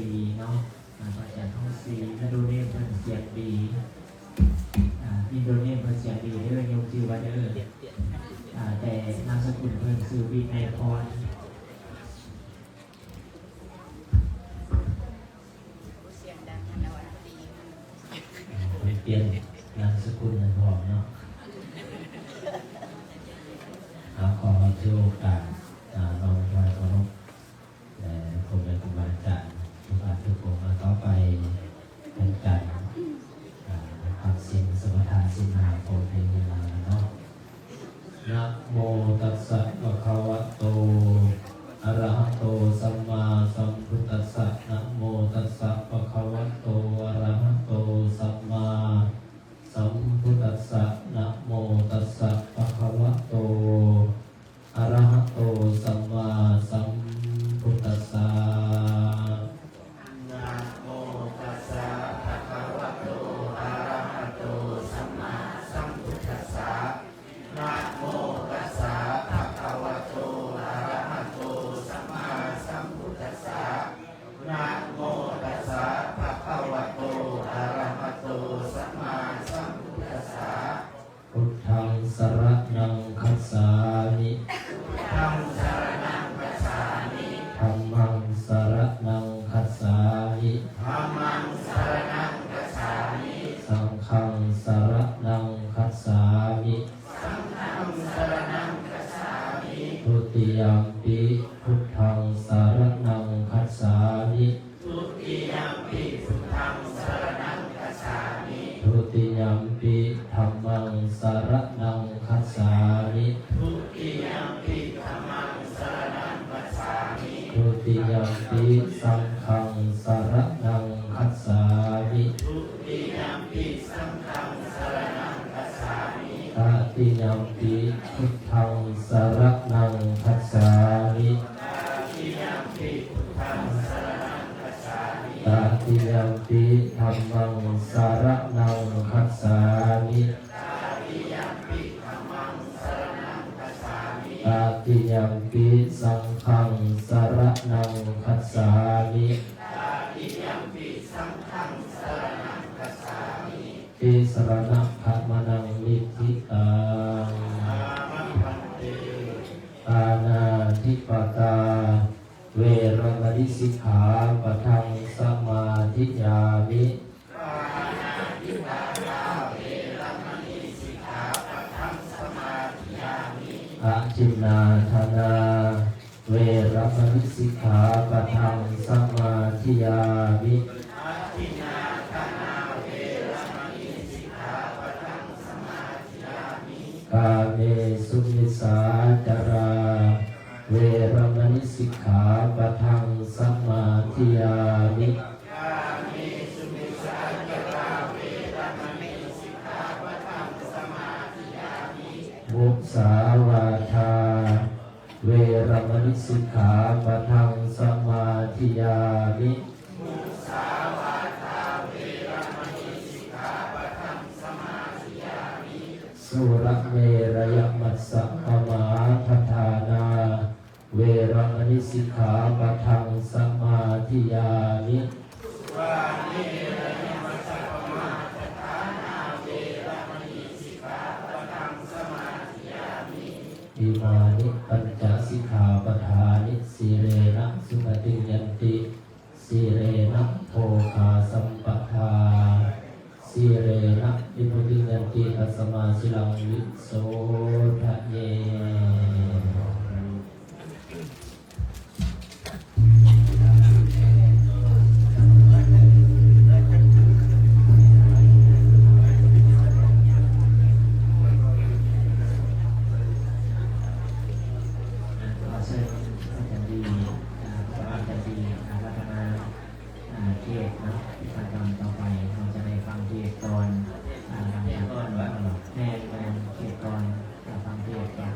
ດີເນາະ ອາ ພະອາຈານທອງສີ ອິນໂດເນມເພິ່ນສຽງດີ ອາ ອິນໂດເນມເພິ່ນສຽງດີເດີ ຍົກຊື່ວ່າເດີ ອາ ແຕ່ນາມສະກຸນເພິ່ນຊື່ວິໄນພອນ. ສຽງດັງຫັ້ນລະວ່າຕີ ເພິ່ນປ່ຽນນາມສະກຸນໃຫ້ພ້ອມເນາະ. ເອົາ ຂໍຖືໂອກາດ ອາ ນ້ອມຖວາຍເຄົາລົບ ແລະ ພໍ່ແມ່ຄູບາອາຈານທຸກທ່ານທຸກອົງ. ຕໍ່ໄປເປັນການ ອາ ຮັບສິນສະມາທານສິນຫ້າ ຂໍເພງເວລາເນາະ. ນະໂມຕັດສະ ພະຄະວະໂຕ ອະລະຫະໂຕ ສຳມາສຳພຸດທັດສະ. ນະໂມຕັດສະ ພະຄະວະໂຕ ອະລະຫະໂຕ ສຳມາສຳພຸດທັດສະ. ນະໂມຕັດສະ ພະຄະວະໂຕ ອະລະຫະໂຕ ສຳມາສຳພຸດທັດສະ. ນະໂມຕັດສະ ພະຄະວະໂຕ ອະລະຫະໂຕ ສຳມາສຳພຸດທັດສະ. ນະໂມຕັດສະ ພະຄະວະໂຕ ອະລະຫະໂຕ ສຳມາສຳພຸດທັດສະ. ນະໂມຕັດສະ ພະຄະວະໂຕ ອະລະຫະໂຕ ສຳມາສຳພຸດທັດສະ. ພຸດທັງສະລະນັງຄັດສາມິ ທຳມັງສະລະນັງຄັດສາມິ ທຳມັງສະລະນັງຄັດສາມິ ສັງຄັງສະລະນັງຄັດສາມິ ສັງຄັງສະລະນັງຄັດສາມິ ທຸຕິຍຳປິ ພຸດທັງສະລະນັງຄັດສາມິ ທຸຕິຍຳປິ ພຸດທັງສະລະນັງຄັດສາມິ ທຸຕິຍຳປິ ທຳມັງສະລະນັງຄັດສາມິ ທຸຕິຍຳປິ ທຳມັງສະລະນັງຄັດສາມິ ທຸຕິຍຳປິ ສັງຄັງສະລະນັງຄັດສາມິ ທຸຕິຍຳປິ ສັງຄັງສະລະນັງຄັດສາມິ ຕະຕິຍຳປິ ພຸດທັງສະລະນັງຄັດສາມິ ຕະຕິຍຳປິ ທຳມັງສະລະນັງຄັດສາມິ ຕະຕິຍຳປິ ສັງຄັງສະລະນັງຄັດສາມິ ຕິສະລະນະຂະມະນັງນິດຖິຕັງ ປານາທິປາຕາ ເວລະມະນິ ສິກຂາປະທັງ ສະມາທິຍາມິ ປານາທິປາຕາ ເວລະມະນີ ສິກຂາປະທັງ ສະມາທິຍາມິ ອະທິນນາທານາ ເວລະມະນີ ສິກຂາປະທັງ ສະມາທິຍາມິ ອະທິນນາທານາ ເວລະມະນີ ສິກຂາປະທັງ ສະມາທິຍາມິ ກາເມສຸມິດສາຈາລາ ເວລະມະນີ ສິກຂາປະທັງ ສະມາທິຍາມິ ກາເມສຸມິດສາຈາລາ ເວລະມະນີ ສິກຂາປະທັງ ສະມາທິຍາມິ ມຸສາວາທາ ເວລະມະນີ ສິກຂາປະທັງ ສະມາທິຍາມິ ມຸສາວາທາ ເວລະມະນີ ສິກຂາປະທັງ ສະມາທິຍາມິ ສຸລະເມລະຍະມັດສະປະມາທະຖານາ ເວລະມະນີ ສິກຂາປະທັງ ສະມາທິຍາມິ ສຸລາເມລະຍະມັດສະປະມາທະຖານາ ເວລະມະນີ ສິກຂາປະທັງ ສະມາທິຍາມິ ອິມານິປັນຈະສິກຂາປະທານິ ສີເລນະສຸຂະຕິງຍັນຕິ ສີເລນະໂພຄາສຳປະທາ ສີເລນະນິບພຸຕິງຍັນຕິ ຕັດສະມາສີລັງວິໂສທະເຍ. ຂໍເຊີນອາຈານດີ ອາ ອາຈານດີ ອາ ລັດຕະນາ ອາ ເທດເນາະ. ຂັ້ນຕອນຕໍ່ໄປເຮົາຈະໄດ້ຟັງເທດກ່ອນ ອາ ຫຼັງຈາກ ແມ່ນ ແມ່ນ ເທດກ່ອນ ອາ ຟັງເທດກ່ອນ.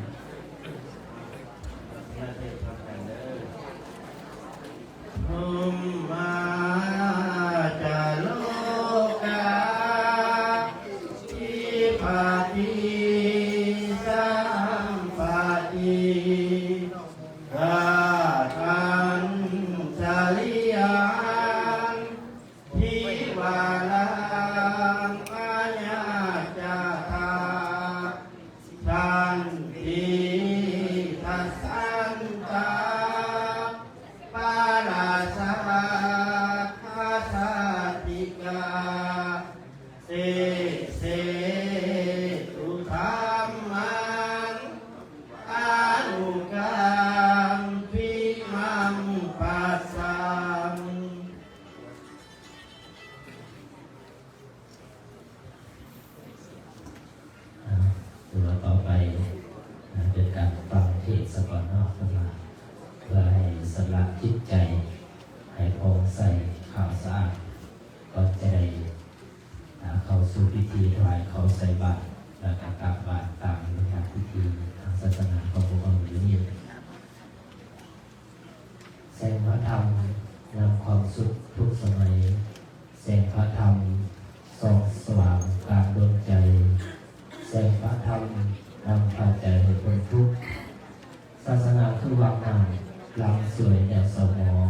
ພິທີຖວາຍເຂົ້າໃສ່ບາດ ແລະ ກະຕັກບາດຕາມລຳດັບພິທີທາງສາສະໜາຂອງພວກເຮົາຢູ່ນີ້. ແສງພະທຳນຳຄວາມສຸກທຸກສະໄໝ, ແສງພະທຳສ່ອງສະຫວ່າງກາງດວງໃຈ, ແສງພະທຳນຳພາໃຈໃຫ້ພົ້ນທຸກ. ສາສະໜາຄືວັງນ້ຳ ຫຼັ່ງສວຍແນວເສົ້າໝອງ,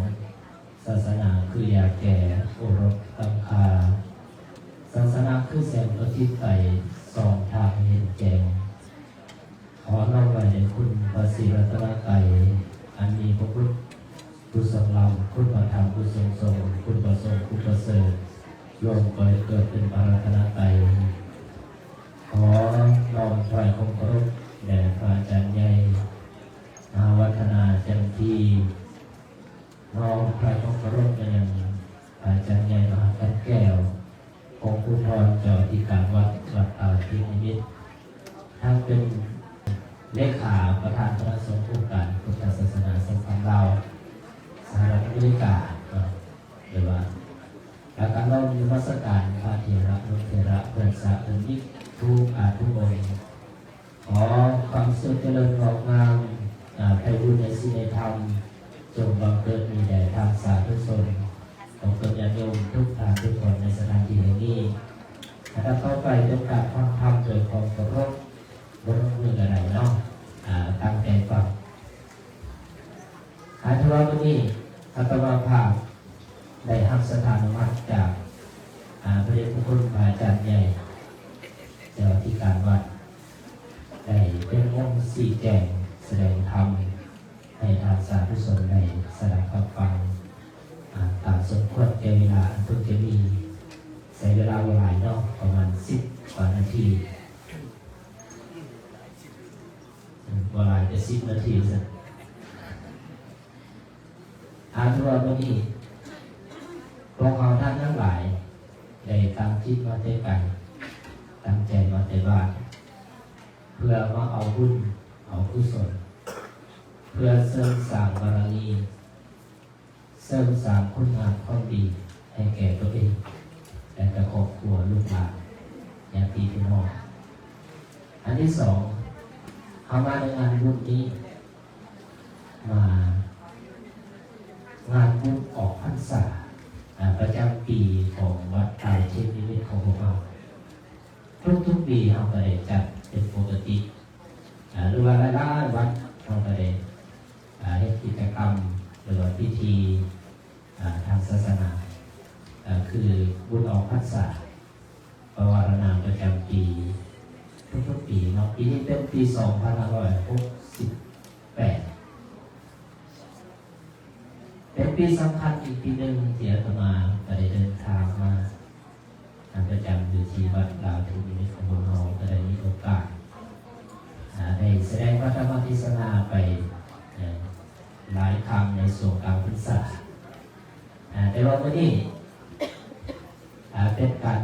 ສາສະໜາຄືຢາແກ້ໂອລົດຕັງຄາ, ສາສະໜາຄືແສງພະທິດໄຕ ສ່ອງທາງໃຫ້ເຫັນແຈ້ງ. ຂໍນ້ອມໄຫວ້ແດ່ຄຸນພະສີລັດຕະນະໄຕ ອັນມີພະພຸດ ຜູ້ຊົງລຳ, ຄຸນພະທຳ ຜູ້ຊົງຊົງ, ຄຸນພະສົງ ຜູ້ປະເສີດ, ລວມກໍໃຫ້ເກີດເປັນພະລັດຕະນະໄຕ. ຂໍນ້ອມຖວາຍຄວາມເຄົາລົບແດ່ພະອາຈານໃຫຍ່ ມະຫາວັດທະນາ ຈັນທີ, ນ້ອມຖວາຍຄວາມເຄົາລົບໄປຍັງພະອາຈານໃຫຍ່ ມະຫາ ກັນແກ້ວ ພົງພູທອນ ເຈົ້າອະທິການວັດ ວັດຕາທິບນິມິດ ທັງເປັນເລຂາປະທານຄະນະສົງອົງການພຸດທະສາສະໜາສັງຄຳລາວ ສະຫະລັດອາເມລິກາເນາະ ຫຼືວ່າ ແລ້ວກໍນ້ອມນະມັດສະການພະເຖລະ ນຸເຖລະ ເພື່ອນສາເອີນມິດ ທຸກອາ ທຸກອົງ. ຂໍຄວາມສຸກຈະເລີນງອກງາມ, ອາ ໄພບູນໃນສິນໃນທຳ ຈົ່ງບັງເກີດມີແດ່ທ່ານສາທຸຊົນ ຂອງຕົນຍາດໂຍມທຸກທ່ານທຸກຄົນໃນສະຖານທີ່ແຫ່ງນີ້. ອັນດັບຕໍ່ໄປເປັນການຟັງທຳໂດຍຄວາມເຄົາລົບ, ບໍ່ຍົກມືກໍໄດ້ເນາະ, ອາ ຕັ້ງໃຈຟັງ. ອາ ຖືວ່າມື້ນີ້ອາດຕະມາພາບໄດ້ຮັບສະຖານຸມັດຈາກ ອາ ພະເດດພະຄຸນພະອາຈານໃຫຍ່ ເຈົ້າອະທິການວັດ ໄດ້ເປັນອົງຊີ້ແຈງສະແດງທຳ ໃຫ້ທ່ານສາທຸຊົນໄດ້ສະດັບຮັບຟັງ ອາ ຕາມສົມຄວນແກ່ເວລາອັນເພິ່ນຈະມີ. ໃຊ້ເວລາບໍ່ຫຼາຍເນາະ, ປະມານສິບກວ່ານາທີ. ບໍ່ຫຼາຍແຕ່ສິບນາທີຊັ້ນ. ອາ ຖືວ່າມື້ນີ້ ພວກເຮົາທ່ານທັງຫຼາຍ ໄດ້ຕັ້ງຈິດມາແຕ່ໄກ, ຕັ້ງໃຈມາແຕ່ບ້ານ ເພື່ອມາເອົາບຸນເອົາກຸສົນ, ເພື່ອເສີມສ້າງບາລະມີ, ເສີມສ້າງຄຸນງາມຄວາມດີໃຫ້ແກ່ຕົວເອງ ແລະ ກໍຄອບຄົວ, ລູກຫຼານ, ຍາດຕິພີ່ນ້ອງ. ອັນທີສອງ, ເຮົາມາໃນງານບຸນນີ້ ມາງານບຸນອອກພັນສາ ອາ ປະຈຳປີຂອງວັດຕາຍເທບນິມິດຂອງພວກເຮົາ. ທຸກໆປີເຮົາກໍໄດ້ຈັດເປັນປົກກະຕິ ອາ ຫຼືວ່າຫຼາຍໆວັດເຮົາກໍໄດ້ ອາ ເຮັດກິດຈະກຳ ຫຼືວ່າພິທີ ອາ ທາງສາສະໜາ ອາ ຄືບຸນອອກພັນສາ ປະວາລະນາປະຈຳປີທຸກໆປີເນາະ. ປີນີ້ເປັນປີສອງພັນຫ້າຮ້ອຍຫົກສິບແປດ ເປັນປີສຳຄັນອີກປີໜຶ່ງທີ່ອາດຕະມາກໍໄດ້ເດີນທາງມາ ອາ ປະຈຳຢູ່ທີ່ວັດລາວເທບນິມິດຂອງພວກເຮົາ ກໍໄດ້ມີໂອກາດ ອາ ໄດ້ສະແດງພະທຳມະເທດສະນາໄປ ເອີ ຫຼາຍຄັ້ງໃນຊ່ວງກາງພັນສາ. ອາ ແຕ່ວ່າມື້ນີ້ ອາ ເປັນການ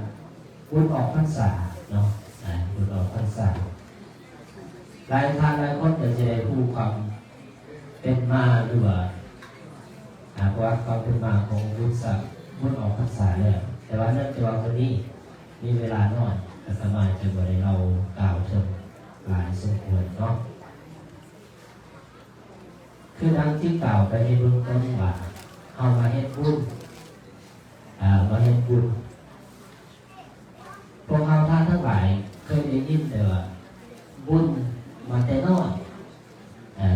ບຸນອອກພັນສາເນາະ, ອາ ບຸນອອກພັນສາ. ຫຼາຍທ່ານຫຼາຍຄົນກໍຈະໄດ້ຮູ້ຄວາມເປັນມາ ຫຼືວ່າ ອາ ປະຫວັດຄວາມເປັນມາຂອງບຸນສາ ບຸນອອກພັນສາແລ້ວ, ແຕ່ວ່າເນື່ອງຈາກວ່າມື້ນີ້ມີເວລາໜ້ອຍ, ອາດຕະມາຈະບໍ່ໄດ້ເລົ່າກ່າວເຖິງຫຼາຍສົມຄວນເນາະ. ຄືດັ່ງທີ່ກ່າວໄປໃນເບື້ອງຕົ້ນວ່າ ເຮົາມາເຮັດບຸນ ອາ ມາເຮັດບຸນ. ພວກເຮົາທ່ານທັງຫຼາຍເຄີຍໄດ້ຍິນແຕ່ວ່າບຸນມາແຕ່ນ້ອຍ. ອາ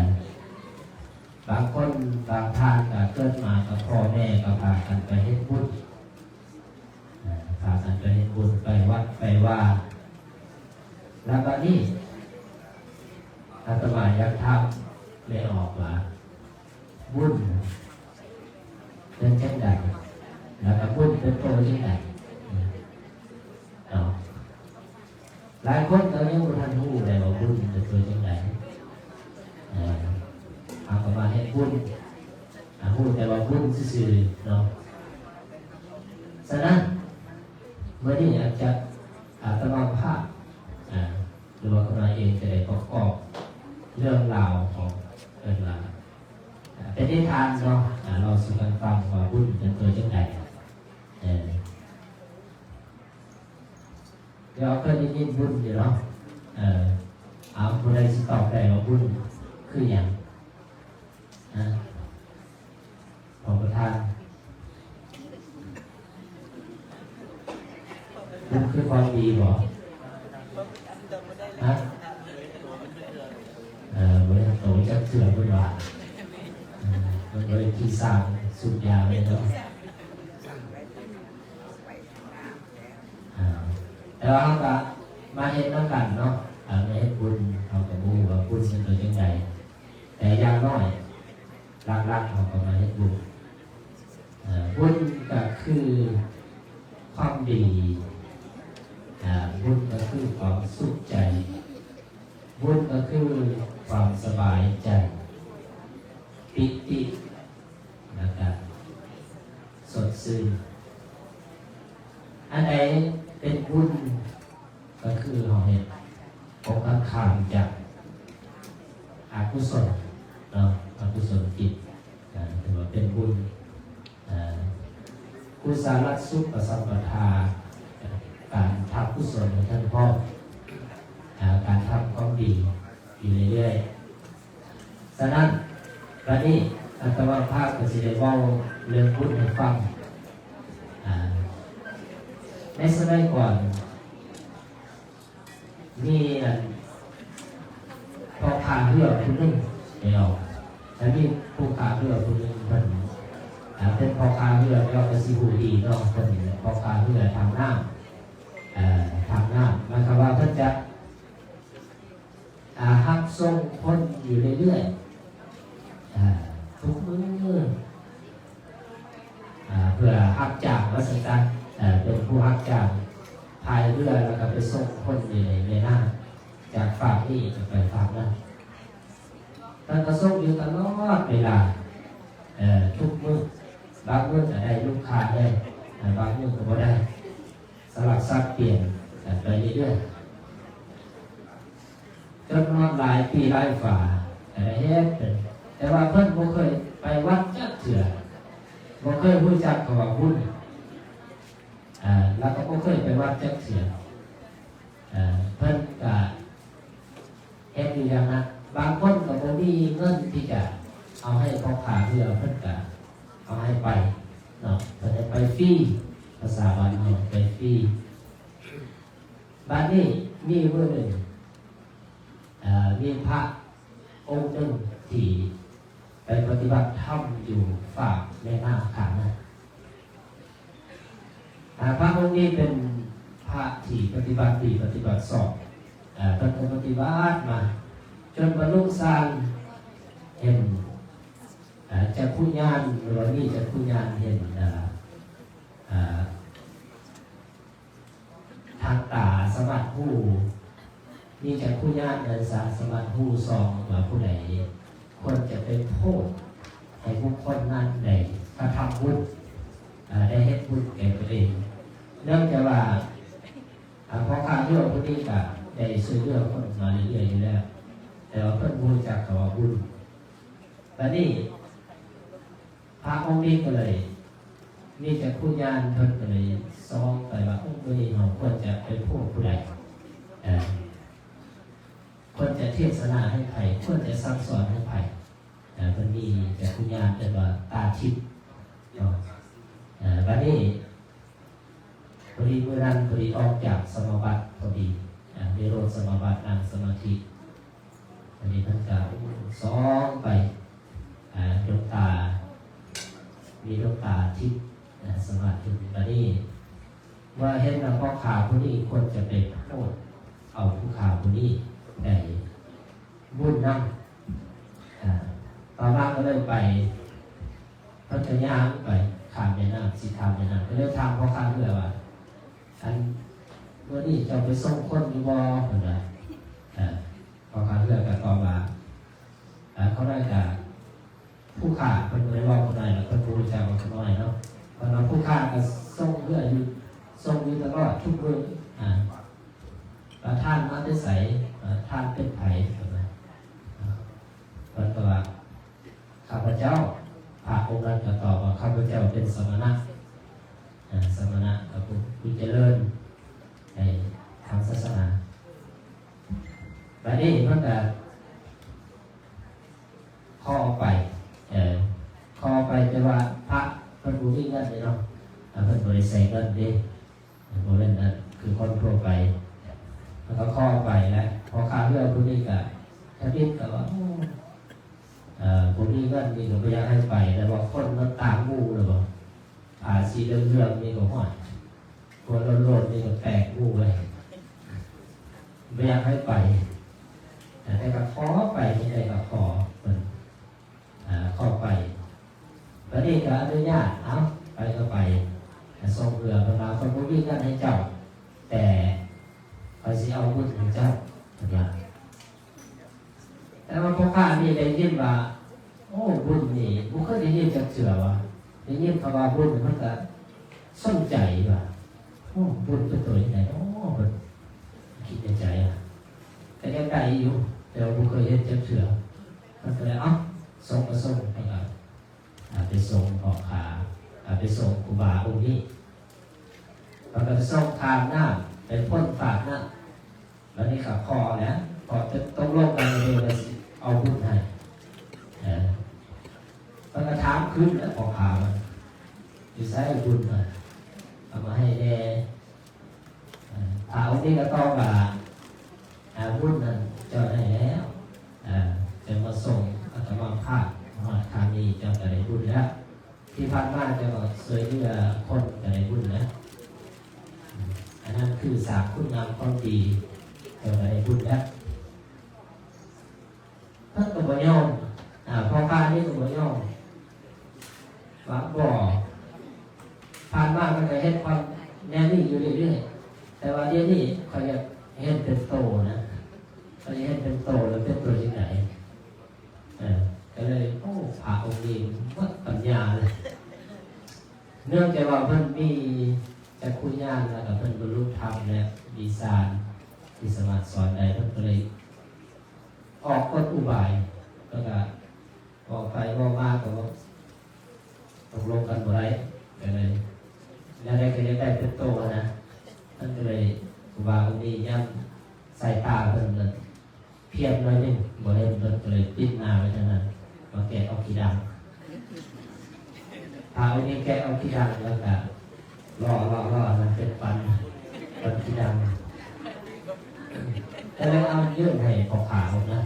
ບາງຄົນບາງທ່ານກໍເກີດມາກັບພໍ່ແມ່ກໍພາກັນໄປເຮັດບຸນ. ອາ ພາກັນໄປເຮັດບຸນ ໄປວັດໄປວາ. ແລ້ວບັດນີ້ ອາດຕະມາຢາກຖາມແມ່ອອກວ່າ ບຸນເປັນຈັ່ງໃດ? ແລ້ວກໍບຸນເປັນໂຕຈັ່ງໃດ? ເນາະ. ຫຼາຍຄົນກໍຍັງບໍ່ທັນຮູ້ເລີຍວ່າບຸນເປັນຕົວຈັ່ງໃດ. ເອີ ເຮົາກໍມາເຮັດບຸນ ອາ ຮູ້ແຕ່ວ່າບຸນຊື່ໆເນາະ. ສະນັ້ນ ມື້ນີ້ອາດຈະ ອາດຕະມາພາບ ອາ ຫຼືວ່າຄະນະເອງຈະໄດ້ປະກອບເລື່ອງລາວຂອງ ເອີ້ນວ່າ ອາ ເປັນນິທານເນາະ ອາ ເລົ່າສູ່ກັນຟັງວ່າບຸນເປັນຕົວຈັ່ງໃດ. ເອີ. ດຽວເຄີຍໄດ້ຍິນບຸນຢູ່ເນາະ. ເອີ ເອົາ ຜູ້ໃດຊິຕອບໄດ້ວ່າບຸນຄືຫຍັງ? ຮະ ຂອງປະທານ ບຸນຄືຄວາມດີບໍ? ຮະ ເອີ ບໍ່ໄດ້ໂຕຈັກເທື່ອເພິ່ນວ່າ ເອີ ເພິ່ນບໍ່ໄດ້ຂີ່ຊ້າງສູບຢາເລີຍເນາະ. ອ່າ ແຕ່ວ່າເຮົາກະມາເຮັດນຳກັນເນາະ ເອີ ມາເຮັດບຸນ ເຮົາກະບໍ່ຮູ້ວ່າບຸນມັນເປັນຈັ່ງໃດ ແຕ່ຢ່າງໜ້ອຍຫຼັກໆເຮົາກະມາເຮັດບຸນ. ເອີ ບຸນກະຄືຄວາມດີ ອ່າ ບຸນກະຄືຄວາມສຸກໃຈ ບຸນກະຄືຄວາມສະບາຍໃຈ ປີຕິ ແລ້ວກະສົດຊື່ນ. ອັນໃດເປັນບຸນ ກະຄືເຮົາເຮັດກົງກັນຂ້າມຈາກອະກຸສົນເນາະ ອະກຸສົນຈິດ ເອີ ຖືວ່າເປັນບຸນ. ເອີ ກຸສະລະສຸປະສຳປະທາ ການທຳກຸສົນໃຫ້ທັນພ້ອມ ເອີ ການທຳຄວາມດີຢູ່ເລື້ອຍໆ. ສະນັ້ນ ບາດນີ້ອາດຕະມາພາບກະຊິໄດ້ເວົ້າເລື່ອງບຸນໃຫ້ຟັງ. ອ່າ ໃນສະໄໝກ່ອນ ມີອັນພໍ່ຂ້າເຮືອຜູ້ໜຶ່ງແລ້ວ ແລະ ມີຜູ້ຂ້າເຮືອຜູ້ໜຶ່ງ ເພິ່ນ ອ່າ ເປັນພໍ່ຂ້າເຮືອແລ້ວກະຊິຮູ້ດີເນາະ ເພິ່ນເປັນພໍ່ຂ້າເຮືອທາງນ້ຳ ເອີ ທາງນ້ຳ ໝາຍຄວາມວ່າເພິ່ນຈະ ອ່າ ຮັບສົ່ງຄົນຢູ່ເລື້ອຍໆ ອ່າ ທຸກມື້ ອ່າ ເພື່ອຮັບຈ້າງວ່າຊັ້ນຊະ ເອີ ເປັນຜູ້ຮັບຈ້າງພາຍເຮືອ ແລ້ວກະໄປສົ່ງຄົນຢູ່ໃນແມ່ນ້ຳ ຈາກຟາກນີ້ກະໄປຟາກນັ້ນ. ເພິ່ນກະສົ່ງຢູ່ຕະຫຼອດເວລາ ເອີ ທຸກມື້ ບາງມື້ກະໄດ້ລູກຄ້າແດ່ ບາງມື້ກະບໍ່ໄດ້ ສະຫຼັບສັບປ່ຽນກັນໄປເລື້ອຍໆ ຈົນຮອດຫຼາຍປີຫຼາຍຝາ ກະໄດ້ເຮັດເປັນ ແຕ່ວ່າເພິ່ນບໍ່ເຄີຍໄປວັດຈັກເທື່ອ ບໍ່ເຄີຍຮູ້ຈັກຄຳວ່າບຸນ ເອີ ແລ້ວກະບໍ່ເຄີຍໄປວັດຈັກເທື່ອ. ເອີ ເພິ່ນກະເຮັດຢູ່ຢ່າງນັ້ນ ບາງຄົນກະບໍ່ມີເງິນທີ່ຈະເອົາໃຫ້ພໍ່ຄ້າເຮືອ ເພິ່ນກະເອົາໃຫ້ໄປເນາະ ເພິ່ນໃຫ້ໄປຟຣີ ພາສາບ້ານເຮົາໄປຟຣີ. ບາດນີ້ມີມື້ໜຶ່ງ ເອີ ມີພະອົງໜຶ່ງທີ່ໄປປະຕິບັດທຳຢູ່ຟາກແມ່ນ້ຳຂ້າງນັ້ນ. ອາ ພະອົງນີ້ເປັນພະທີ່ປະຕິບັດດີປະຕິບັດຊອບ ເອີ ເພິ່ນກະປະຕິບັດມາຈົນບັນລຸສານ ເຫັນ ເອີ ຈັກຂຸຍານ ຫຼືວ່າມີຈັກຂຸຍານ ເຫັນ ເອີ ເອີ ທາງຕາສາມາດຮູ້ ມີຈັກຂຸຍານນັ້ນສາ ສາມາດຮູ້ສ່ອງວ່າຜູ້ໃດຄວນຈະໄປໂພດໃຫ້ບຸກຄົນນັ້ນໄດ້ກະທຳບຸນ ເອີ ໄດ້ເຮັດບຸນແກ່ຕົວເອງ. ເນື່ອງຈາກວ່າ ອາ ພໍ່ຄ້າເຮືອຜູ້ນີ້ກະໄດ້ຊ່ວຍເຫຼືອຄົນມາເລື້ອຍໆຢູ່ແລ້ວ ແຕ່ວ່າເພິ່ນບໍ່ຮູ້ຈັກຄຳວ່າບຸນ. ບາດນີ້ ພະອົງນີ້ກະເລີຍມີຈັກຂຸຍານ ເພິ່ນກະເລີຍສ່ອງໄປວ່າ ໂອ້ ມື້ນີ້ເຮົາຄວນຈະໄປໂພດຜູ້ໃດ ເອີ ຄວນຈະເທດສະໜາໃຫ້ໃຜ ຄວນຈະສັ່ງສອນໃຫ້ໃຜ ເອີ ເພິ່ນມີຈັກຂຸຍານ ເອີ້ນວ່າຕາທິບເນາະ. ເອີ ບາດນີ້ ພໍດີມື້ນັ້ນ ພໍດີອອກຈາກສະມາບັດ ພໍດີ ອາ ນິໂຣດສະມາບັດ ນັ່ງສະມາທິ ອັນນີ້ເພິ່ນກະສ່ອງໄປ ອາ ດວງຕາ ມີດວງຕາທິບ ອາ ສະມາທິ. ບາດນີ້ເມື່ອເຫັນແລ້ວ ພໍ່ຄ້າຜູ້ນີ້ຄວນຈະໄປໂພດເອົາຜູ້ຄ້າຜູ້ນີ້ໄດ້ບຸນນຳ. ອາ ຕໍ່ມາກະເລີຍໄປ ເພິ່ນກະຍ່າງໄປຂ້າມແມ່ນ້ຳ ຊິຂ້າມແມ່ນ້ຳ ກະເລີຍຖາມພໍ່ຄ້າເຮືອວ່າ ອັນ ມື້ນີ້ເຈົ້າໄປສົ່ງຄົນຢູ່ບໍ່? ເພິ່ນວ່າ ເອີ ພໍ່ຄ້າເຮືອກະຕອບວ່າ ເອີ ຂ້ານ້ອຍກະ ຜູ້ຄ້າ ເພິ່ນບໍ່ໄດ້ເວົ້າຂ້ານ້ອຍ ແລ້ວເພິ່ນບໍ່ຮູ້ຈັກວ່າຂ້ານ້ອຍເນາະ ເພິ່ນວ່າ ຜູ້ຄ້າກະສົ່ງເຮືອຢູ່ ສົ່ງຢູ່ຕະຫຼອດທຸກມື້. ອາ ວ່າທ່ານມາແຕ່ໃສ? ເອີ ທ່ານເປັນໃຜ? ເພິ່ນວ່າ ເພິ່ນກະວ່າ ຂ້າພະເຈົ້າ ພະອົງນັ້ນກະຕອບວ່າ ຂ້າພະເຈົ້າເປັນສະມະນະ ເອີ ສະມະນະ ກະຜູ້ ຜູ້ຈະເລີນ ໃຫ້ທ ເພິ່ນກະຂໍໄປ ເອີ ຂໍໄປ ແຕ່ວ່າພະເພິ່ນບໍ່ມີເງິນເດ້ເນາະ ເພິ່ນບໍ່ໄດ້ໃຊ້ເງິນເດ້ ບໍ່ແມ່ນອັນຄືຄົນທົ່ວໄປ ເພິ່ນກະຂໍໄປແຫຼະ ພໍ່ຄ້າເຮືອຜູ້ນີ້ກະທຳອິດກະວ່າ ໂອ້ ເອີ ບໍ່ມີເງິນນີ້ກະບໍ່ຢາກໃຫ້ໄປ ແຕ່ວ່າຄົນມັນຕ່າງໝູ່ແລ້ວບໍ່ ຜ້າສີເຫຼືອງໆນີ້ກະ ຫ້ວຍ ຫົວໂລ້ນໆນີ້ກະແປກໝູ່ເວີຍ ບໍ່ຢາກໃຫ້ໄປ ແຕ່ກະຂໍໄປ ຈັ່ງໃດກະຂໍເພິ່ນ ເອີ ຂໍໄປ ບາດນີ້ກະອະນຸຍາດ ເອົາ ໄປກະໄປ ສົ່ງເຮືອ ເພິ່ນວ່າ ຂ້ອຍບໍ່ມີເງິນໃຫ້ເຈົ້າ ແຕ່ຂ້ອຍຊິເອົາບຸນໃຫ້ເຈົ້າ ເພິ່ນວ່າ ແຕ່ວ່າພໍ່ຄ້ານີ້ໄດ້ຍິນວ່າ ໂອ້ ບຸນນີ້ບໍ່ເຄີຍໄດ້ຍິນຈັກເທື່ອວ່າ ໄດ້ຍິນຄຳວ່າບຸນ ເພິ່ນກະສົນໃຈວ່າ ໂອ້ ບຸນເປັນໂຕຈັ່ງໃດເນາະ ເພິ່ນຄິດໃນໃຈ ກະຢາກໄດ້ຢູ່ ແຕ່ວ່າບໍ່ເຄີຍເຮັດຈັກເທື່ອ ເພິ່ນກະເລີຍ ເອົ້າ ສົ່ງກະສົ່ງ ເພິ່ນກະ ອາ ໄປສົ່ງພໍ່ຄ້າ ອາ ໄປສົ່ງຄູບາອົງນີ້ ແລ້ວກະໄປສົ່ງຂ້າມນ້ຳ ໄປພົ້ນຟາກນ້ຳ ບາດນີ້ກະຂໍແຫຼະ ຂໍຕົກລົງກັນເລີຍວ່າຊິເອົາບຸນໃຫ້ ເອີ ເພິ່ນກະຖາມຄືນແຫຼະ ພໍ່ຄ້າວ່າ ຢູ່ໃສບຸນ ເອົາມາໃຫ້ແດ່ ເອີ ພະອົງນີ້ກະຕອບວ່າ ອາ ບຸນນັ້ນເຈົ້າໄດ້ແລ້ວ ເຈົ້າມາສົ່ງອາດຕະມາພາບຮອດຂ້າງນີ້ ເຈົ້າກະໄດ້ບຸນແລ້ວ ທີ່ຜ່ານມາເຈົ້າກະຊ່ວຍເຫຼືອຄົນກະໄດ້ບຸນແລ້ວ ອັນນັ້ນຄືສ້າງຄຸນງາມຄວາມດີ ເຈົ້າກະໄດ້ບຸນແລ້ວ. ເພິ່ນກະບໍ່ຍອມ ອາ ພໍ່ຄ້ານີ້ກະບໍ່ຍອມ ວ່າບໍ່ ຜ່ານມາຂ້ອຍກະເຮັດຄວາມແນວນີ້ຢູ່ເລື້ອຍໆ ແຕ່ວ່າດຽວນີ້ຂ້ອຍຢາກເຫັນເປັນໂຕນະ ຂ້ອຍຢາກເຫັນເປັນໂຕ ແລ້ວເປັນໂຕຈັ່ງໃດ ເອີ ກະເລີຍ ໂອ້ ພະອົງນີ້ໝົດປັນຍາເລີຍ ເນື່ອງຈາກວ່າເພິ່ນມີຈັກຂຸຍານ ແລ້ວກະເພິ່ນບັນລຸທຳ ແລະ ມີຊານທີ່ສາມາດສອນໄດ້ ເພິ່ນກະເລີຍອອກກົນອຸບາຍ ແລ້ວກະ ເວົ້າໄປເວົ້າມາກະຕົກລົງກັນບໍ່ໄດ້ ກະເລີຍ ແນວໃດກະຢາກໄດ້ເປັນໂຕຫັ້ນນະ ມັນກະເລີຍ ຄູບາອົງນີ້ຍາມສາຍຕາເພິ່ນນັ້ນພຽບໜ້ອຍໜຶ່ງ ບໍ່ເຫັນ ເພິ່ນກະເລີຍປິດໜ້າໄວ້ທາງນັ້ນ ມາແກະເອົາຂີ້ດັງ ພະອົງນີ້ແກະເອົາຂີ້ດັງ ແລ້ວກະ ລໍໆໆ ອັນນັ້ນເປັນປັນ ປັນຂີ້ດັງ ກະເລີຍເອົາຍື່ນໃຫ້ພໍ່ຄ້າເນາະ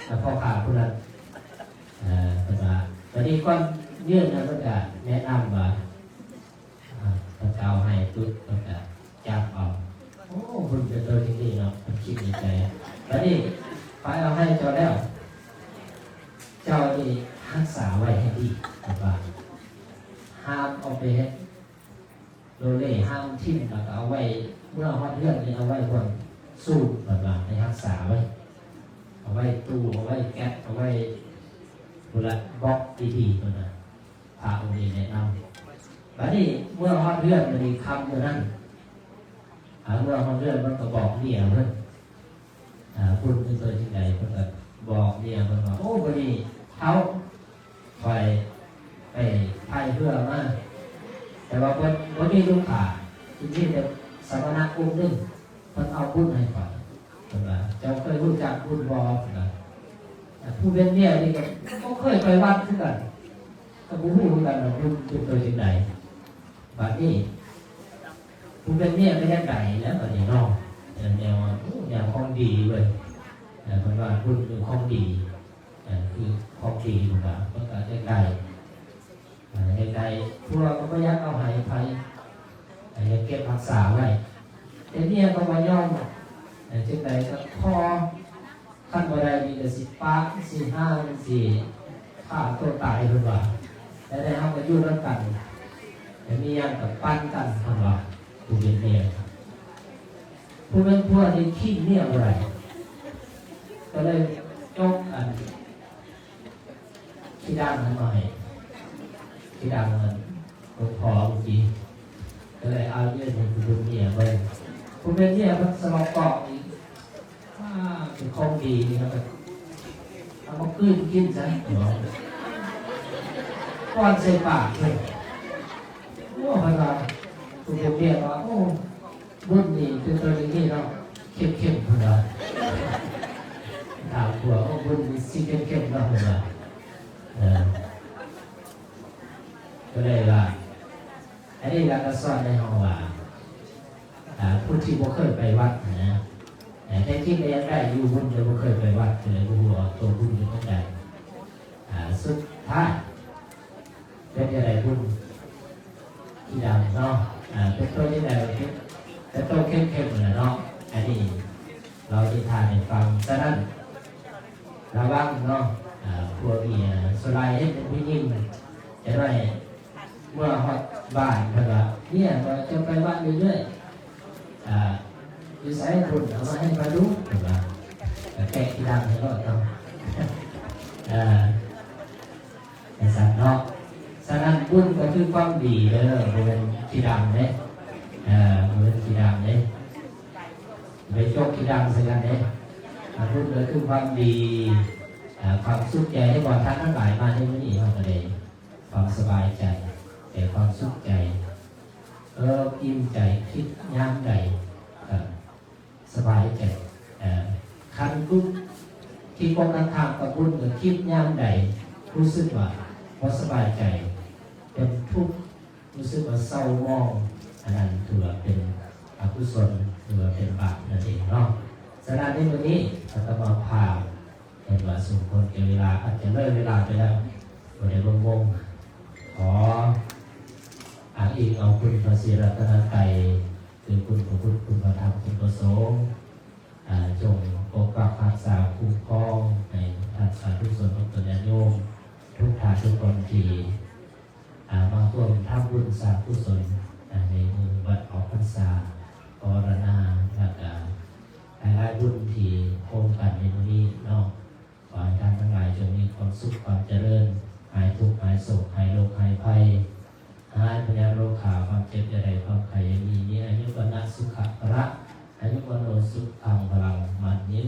ແລ້ວພໍ່ຄ້າຜູ້ນັ້ນ ເອີ ເພິ່ນວ່າ ບາດນີ້ກ່ອນຍື່ນນະ ເພິ່ນກະແນະນຳວ່າ ເພິ່ນກະເອົາໃຫ້ປຶບ ເພິ່ນກະຈັບເອົາ ໂອ້ ບຸນເປັນໂຕຈັ່ງຊີ້ເນາະ ເພິ່ນຄິດໃນໃຈ ບາດນີ້ຂ້ອຍເອົາໃຫ້ເຈົ້າແລ້ວ ເຈົ້ານີ້ຮັກສາໄວ້ໃຫ້ດີ ເພິ່ນວ່າ ຫ້າມເອົາໄປເຮັດ ໂລເລຫ້າມຖິ້ມ ແລ້ວກະເອົາໄວ້ ເມື່ອຮອດເຮືອນນີ້ເອົາໄວ້ບ່ອນສູງ ເພິ່ນວ່າໃຫ້ຮັກສາໄວ້ ເອົາໄວ້ຕູ້ ເອົາໄວ້ແກັບ ເອົາໄວ້ພຸ້ນລະ ບລັອກດີໆ ເພິ່ນວ່າ ພະອົງນີ້ແນະນຳ ບາດນີ້ເມື່ອຮອດເຮືອນ ບາດນີ້ຄ່ຳມື້ນັ້ນ ເມື່ອຮອດເຮືອນເພິ່ນກະບອກເມຍເພິ່ນ ອາ ບຸນເປັນໂຕຈັ່ງໃດ ເພິ່ນກະບອກເມຍເພິ່ນວ່າ ໂອ້ ມື້ນີ້ເຖົ້າ ຂ້ອຍໄປພາຍເຮືອມາ ແຕ່ວ່າບໍ່ ບໍ່ມີລູກຄ້າ ມີແຕ່ສະມະນະອົງໜຶ່ງ ເພິ່ນເອົາບຸນໃຫ້ຂ້ອຍ ເພິ່ນວ່າ ເຈົ້າເຄີຍຮູ້ຈັກບຸນບໍ່ ເພິ່ນວ່າ ຜູ້ເປັນເມຍນີ້ກະບໍ່ເຄີຍໄປວັດຄືກັນ ກະບໍ່ຮູ້ຄືກັນວ່າບຸນເປັນໂຕຈັ່ງໃດ ບາດນີ້ ຜູ້ເປັນເມຍກະຢາກໄດ້ແລ້ວບາດນີ້ເນາະ ແນວ ແນວຂອງດີເວີຍ ເພິ່ນວ່າບຸນຄືຂອງດີ ເອີ ຄືຂອງດີ ເພິ່ນວ່າ ເພິ່ນກະຢາກໄດ້ ເອີ ຢາກໄດ້ ຜົວກະບໍ່ຢາກເອົາໃຫ້ໃຜ ຢາກເກັບຮັກສາໄວ້ ແຕ່ເມຍກະບໍ່ຍອມ ຈັ່ງໃດກະຂໍ ຄັນບໍ່ໄດ້ນີ້ກະຊິປະ ຊິຫາ ຊິຂ້າໂຕຕາຍ ເພິ່ນວ່າ ແຕ່ໃດເຮົາກະຢູ່ນຳກັນ ແຕ່ມີຫຍັງກະປັນກັນ ເພິ່ນວ່າ ຜູ້ເປັນເມຍ ຜູ້ເປັນຜົວນີ້ຂີ້ເມຍບໍ່ໄດ້ ກະເລີຍຈົກອັນ ຂີ້ດັງຫັ້ນໜ້ອຍ ຂີ້ດັງນັ້ນ ຂອງພໍ່ເມື່ອກີ້ ກະເລີຍເອົາເງິນໃຫ້ຜູ້ເປັນເມຍເບິ່ງ ຜູ້ເປັນເມຍເພິ່ນສະເໝາະກອງອີກ ອາ ເປັນຂອງດີນີ້ ເອົາມາກືນກິນຊະ ປ້ອນໃສ່ປາກເພິ່ນ ໂອ້ ເພິ່ນວ່າ ຜູ້ເປັນເມຍວ່າ ໂອ້ ບຸນນີ້ເປັນໂຕຢ່າງນີ້ເນາະ ເຂັ້ມໆ ເພິ່ນວ່າ ວ່າ ໂອ້ ບຸນນີ້ຊິເຂັ້ມໆເນາະ ເພິ່ນວ່າ ເອີ ກໍເລີຍວ່າ ອັນນີ້ລະກໍສອນໃຫ້ເຮົາວ່າ ອ່າ ຜູ້ທີ່ບໍ່ເຄີຍໄປວັດນະ ແຕ່ຄິດວ່າຢາກໄດ້ຢູ່ບຸນ ແຕ່ບໍ່ເຄີຍໄປວັດ ກໍເລີຍບໍ່ຮູ້ວ່າຕົວບຸນຢູ່ທາງໃດ ອ່າ ສຸດທ້າຍ ເປັນຈັ່ງໃດບຸນຂີ້ດັງເນາະ ເປັນໂຕຈັ່ງໃດ ເປັນໂຕເຂັ້ມໆແຫຼະເນາະ ອັນນີ້ເລົ່ານິທານໃຫ້ຟັງ. ສະນັ້ນ ລະວັງເນາະ ພວກນີ້ສ່ວນຫຼາຍເຫັນເປັນຜູ້ຍິງ ຈະໄດ້ເມື່ອຮອດບ້ານເພິ່ນວ່າ ເມຍວ່າຈະໄປວັດເລື້ອຍໆ ຢູ່ໃສບຸນ ເອົາມາໃຫ້ຂ້ອຍດູ ເພິ່ນວ່າ ແກະຂີ້ດັງໃຫ້ໂລດເນາະ ຈັ່ງຊັ້ນເນາະ. ສະນັ້ນບຸນກໍຄືຄວາມດີເດີ ບໍ່ແມ່ນຂີ້ດັງເດ້ ເອີ ບໍ່ແມ່ນຂີ້ດັງເດ້ ໄປຈົກຂີ້ດັງໃສ່ກັນເດ້. ບຸນກໍຄືຄວາມດີ ຄວາມສຸກໃຈ ເຫັນບໍ່ ທ່ານທັງຫຼາຍມາໃນມື້ນີ້ ເຮົາກໍໄດ້ຄວາມສະບາຍໃຈ ແຕ່ຄວາມສຸກໃຈ ເອີ ອີ່ມໃຈ ຄິດຍາມໃດກໍ ສະບາຍໃຈ ເອີ ຄັນທຸກທີ່ຄົນທາງກັບບຸນກໍຄິດຍາມໃດ ຮູ້ສຶກວ່າບໍ່ສະບາຍໃຈ ເປັນທຸກ ຮູ້ສຶກວ່າເສົ້າໝອງ ອັນນັ້ນຖືວ່າເປັນອະກຸສົນ ຫຼືວ່າເປັນບາບນັ້ນເອງເນາະ. ສະນັ້ນໃນມື້ນີ້ອາດຕະມາພາບ ເຫັນວ່າສົມຄວນແກ່ເວລາ ອາດຈະເລີຍເວລາໄປແລ້ວ ບໍ່ໄດ້ເບິ່ງວົງ ຂໍອ້າງອີງເອົາຄຸນພະສີລັດຕະນະໄຕ ຄືຄຸນພະພຸດ ຄຸນພະທຳ ຄຸນພະສົງ ຈົ່ງປົກປັກຮັກສາຄຸ້ມຄອງໃຫ້ທ່ານສາທຸຊົນ ພະຍາດໂຍມທຸກທ່ານທຸກຄົນທີ່ ມາຮ່ວມທຳບຸນສ້າງກຸສົນໃນມື້ວັນອອກພັນສາ ປະວາລະນາ ແລ້ວກະຫຼາຍໆບຸນທີ່ໂຮມກັນໃນມື້ນີ້ເນາະ. ຂໍໃຫ້ທ່ານທັງຫຼາຍຈົ່ງມີຄວາມສຸກຄວາມຈະເລີນ ຫາຍທຸກຫາຍໂສກຫາຍໂລກຫາຍໄພ ຫາຍພະຍາດໂລຄາ ຄວາມເຈັບຢ່າໄດ້ ຄວາມໄຂ້ຢ່າມີ ມີອາຍຸວັນນະສຸຂະພະລະ ອາຍຸວັນໂນສຸຂັງພະລັງ ໝັ້ນຍື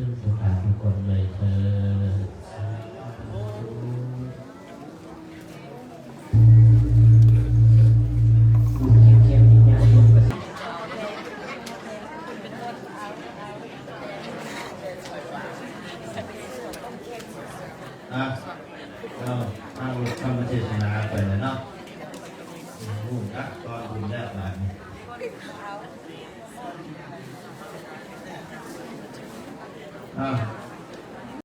ນທຸກທ່ານທຸກຄົນເລີຍເທີ້ນ. ອ່ະ ເອົາທາງລົດທຳມະເທດສະໜາໄປແລ້ວເນາະ ຮູ້ຈັກຕອນບຸນແລ້ວບາດນີ້. ອ່າ